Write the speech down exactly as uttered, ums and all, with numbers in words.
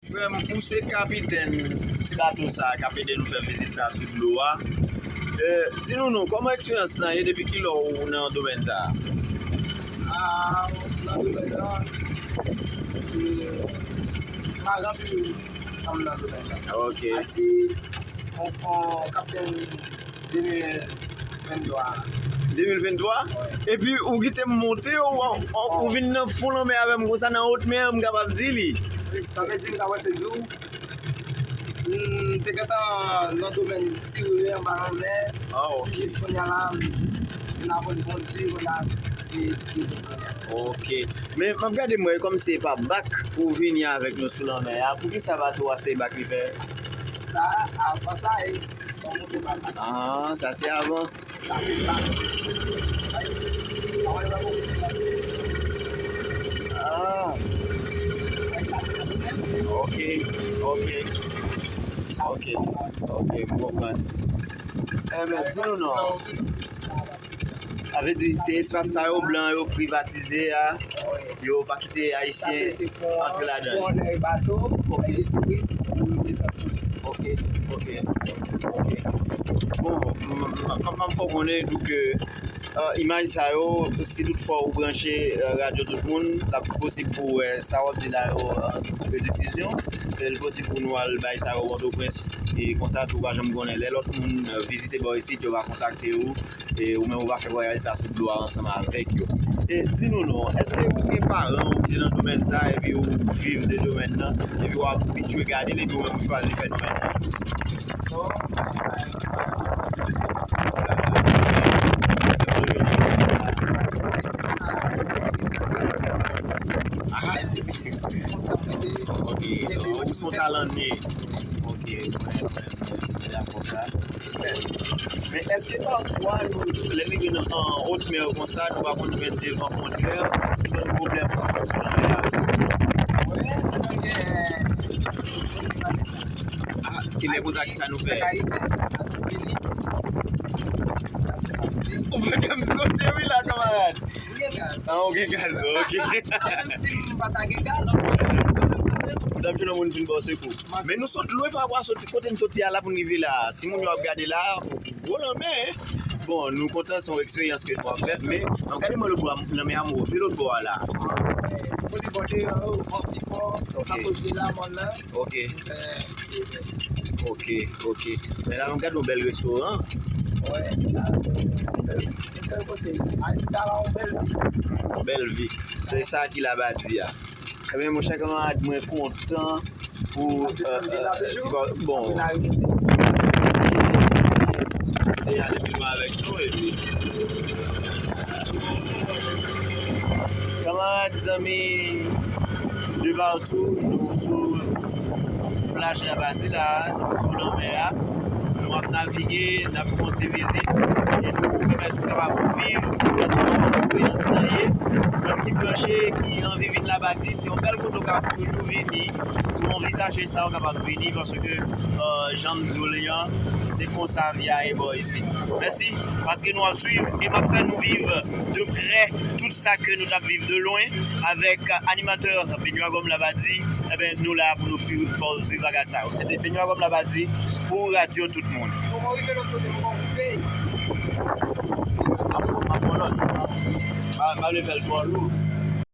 Frè m, ou se kapitèn ti bato sa a k ap ede nou fè vizit sa a sou dlo a. Eh, di nou non, kòman eksperyans lan ye, depi kilè w nan domèn sa a? Ah, nan domèn lan, eh, m pa gen anpil tan nan domèn lan. Ok. A di, on, on kapitèn de mil venntwa. De mil venntwa? Wi. Epi ou kite m monte, ou, ou, ou vin nan fon lanmè avè m konsa, nan wotmè, m kapab di li. Sa vle di m ka pase di w, m te gentan nan domèn ti rive anba lanmè. Ah, ok. Jis kounye a la, m jis vin aprann kondui, kounye a, e, e, Ok. Men m ap gade m wè kòmsi se pa bak ou vini avèk nou sou lanmè a. Poukisa bato a se bak li fè? Sa, avan sa, e, Ah, sa se avan. Ah. Ok, ok. Ok, ok, m konprann. Enben, di nou non. Sa vle di, se espas sa yo, blan yo privatize a, yo pa kite Ayisyen antre ladan. Pou anlè bato, pou ede touris, pou yo desann sou li. Ok, ok, ok. Bon, m, m, m, m ap fè w konnen tou ke, euh, imaj sa yo, si toutfwa ou branche, euh, Radyo Tout Moun, l ap posib pou w wè sa w ap di la yo, euh, redifizyon. E l posib pou nou al bay sa yo Pòtoprens. E konsa tou, ou pa janm konnen. Lè lòt moun, euh, vizite bò isit, yo va kontakte ou. E ou menm ou va fè vwayaj sa sou dlo a ansanm avèk yo. E di nou non, èske ou gen paran ou ki te nan domèn sa epi ou viv de domèn nan, epi w abitye gade l epi ou menm ou chwazi fè domèn nan? Non, Ah, ok, ou se yon talan ne. Ok, mwen, mwen, mwen, mwen dakò sa. Men èske pafwa, nou, lè n rive nan, an wotmè konsa, nou pa konn jwenn de van kontrè ki ban nou pwoblèm sou, sou lanmè a? Wi, nou konn gen, ah, kilè konsa, kisa nou fè? Ou fè kè m sote wi la, kanmarad. Ou gen gaz. Ah, ou gen gaz, ok. Menm si m pa ta gen gaz, ou t ap jwenn yon moun vin ba w sekou. Men nou sot lwen pa rapò a soti, kote n soti a la pou n rive la. Si moun yo ap gade la, gwo lanmè, hein. Bon, nou kontan, se yon eksperyans ke nou ap fè, men n ap gade mwen lòt bò a, lanmè a move lòt bò a la. Kote bò deyò yo, van pi fò, akoz de lamòn nan. Ok. Ok, ok. Men la, nou gade yon bèl restoran. Wè, la, bèl, bèl kote. Ayiti sa la, yon bèl vi. Bèl vi. Se sa ki Labadi a. Ebyen, monchè kanmarad, mwen kontan pou, euh, euh, ti pa, bon. Se ale pi lwen avèk nou, epi. Kanmarad, zanmi, de partou, nou sou plaj Labadi la, nou sou lanmè a, nou ap navige, n ap fè yon ti vizit, e nou pèmèt ou kapab viv egzakteman kòman eksperyans lan ye. Moun ki branche, ki anvi vin Labadi, se yon bèl kote w ka toujou vini, si w anvizaje sa, w kapab vini, paske, euh, jan m di w li an, se konsa vi a ye bò isit. Mèsi, paske nou ap swiv, e m ap fè nou viv de prè tout sa ke nou t ap viv de lwen avèk animatè Benoît Gòm Labadi. Ebyen, nou la pou nou fi-, fè w swiv bagay sa yo. Se te Benoît Gòm Labadi pou Radyo Tout Moun. Bon, mwen rive lòt kote, mwen koupe. M ap, m ap pran lòt. M pa, m pa vle fè l twò lou.